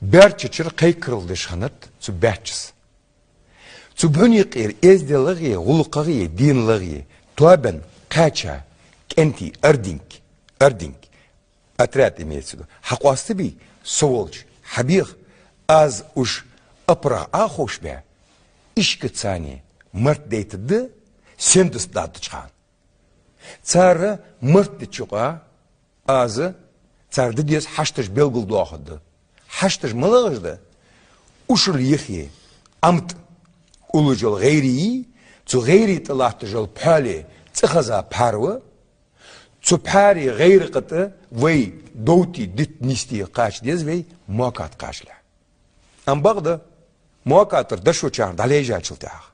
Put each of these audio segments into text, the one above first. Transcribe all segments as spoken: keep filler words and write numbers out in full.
Баьрчачара кхайкарал деш хиннад цу баьччас. Цу бӀунекъера эзделагӀеи, гӀулакхагӀеи, деналагӀеи тоабенна кхаьча кӀентий, ардинг, ардинг, отряд имеется в виду, хьакъоастабий, со волча хьабеха, аз уж апарагӀа Ӏоховшабаь, ишкаца царна март дайтаргда, сендаст дӀаддача хана. Цар март дича юкъа аз цар де деза хьашташ белгалдоахаргда. Хьашташ малагӀаш да? Ушал йихе ӀамтӀ уллаш йола гӀайре, цу гӀайре тӀа латташ йола пхьоале цӀихеза пхьарва, цу пхьаре гӀайре кхы тӀа вай довтий, дитт нийсте кхача деза вай, мокат кхачалехь. Ам бакъда, мокатар дошочарна дӀалайжачул тӀехьагӀа.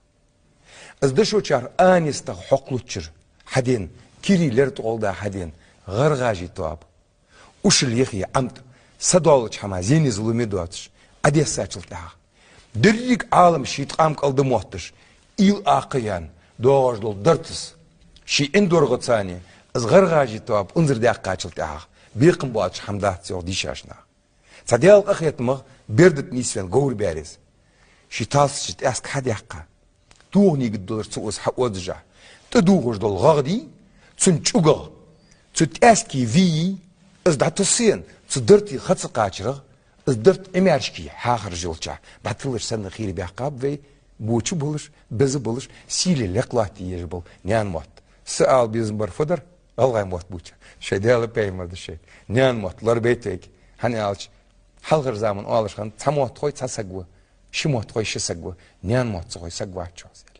Из дошочарна анистагӀа хьокхалуччара хьадена, кирий лер тӀагӀолла да хьадена, гӀаргӀажий тоаба, ушал йихе ӀамтӀ, са долча хӀама зене зуламе доацаш, Ӏодессачул тӀехьагӀа, деррига Ӏалам ший ткъам кӀал да мотташ, уйла акха яьнна доагӀаш дола Дартас ший ӀиндоргӀацеи, из гӀаргӀажий тоаба унзара даьккхачул тӀехьагӀа, бекхам боацаш хӀама дац йоах дийшача наха. Цхьа Даьла къахетамах берда тӀа нийсвенна говр баьр из. Ший талсача тӀаьск хьадаьккха, доханега долаш цу ус хьаозажахь, тӀадувхаш дола гӀагӀ дий, цун чӀугагӀа, цу тӀаьске вийи, из дӀатоссаенна, цу Дарта ха ца кхачарагӀа, из Дарта Ӏимаьршка хьахаржа йолчахь дӀатиллаш санна хийра баьккхаб вай, боча болаш, беза болаш, сийле лекха латте езаш бола наьна мотт. Са ала безам бар фу дар, гӀалгӀай мотт бувцар. Шоай Даьла, пайхамар да шоай. Наьна мотт лорабайта вайга. ХӀана аьлча, хьалхарча заман оалаш хиннад: цхьа мотт хой цхьа саг ва, ши мотт хой ши саг ва, наьна мотт ца хой саг вац чӀоагӀа.